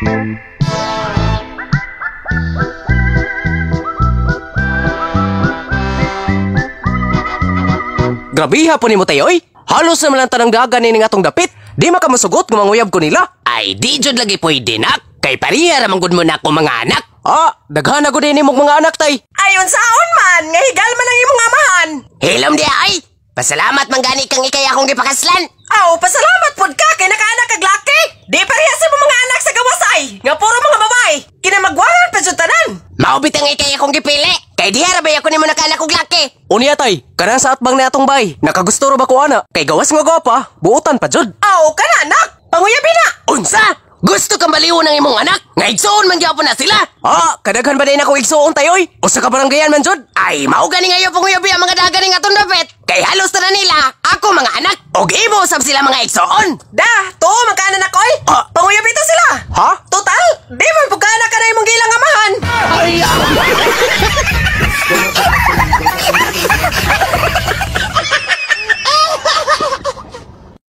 Grabiha po nimo, tayoy. Halos naman ang tanang dagan ni atong dapit. Di makamusugot nga manguyab ko nila. Ay, di jud lagi pwede, nak. Kay pareha ra man gud mo nako mga anak. Ah, daghan na gud ini mong mga anak, tay. Ayon saon man, nga higal man ang imong amahan. Hilom di ay. Pasalamat man gani kang ikay akong gipakaslan. Aw, pasalamat pod ka kay nakaanak kag laki. Di pareha sa imong mga anak sa gawasay, nga puro mga babae. Kinamagwangan pa jud tanan. Mao bitang ikay akong gipili. Kay diha ra bay ako nimo nakaanak og laki. Unya, tay, kana sa atbang na atong bay. Nakagusto ra ba ko ana? Kay gawas nga gwapa, buotan pa jud. Aw, kana anak, panguyabi na. Unsa? Gusto kang baliwon ang imong anak? Nga igsoon man gyapon na sila. Ah, kadaghan ba din ako igsuon, tayoy? Usa ka baranggayan man jud. Ay, mao gani ngayon panguyabi ang mga dagan ning atong dapit. Kay halos tanan nila ako mga anak. Og imo usab sila mga igsoon. Da, tuo man ka anak oy. Ah. Panguyabi to.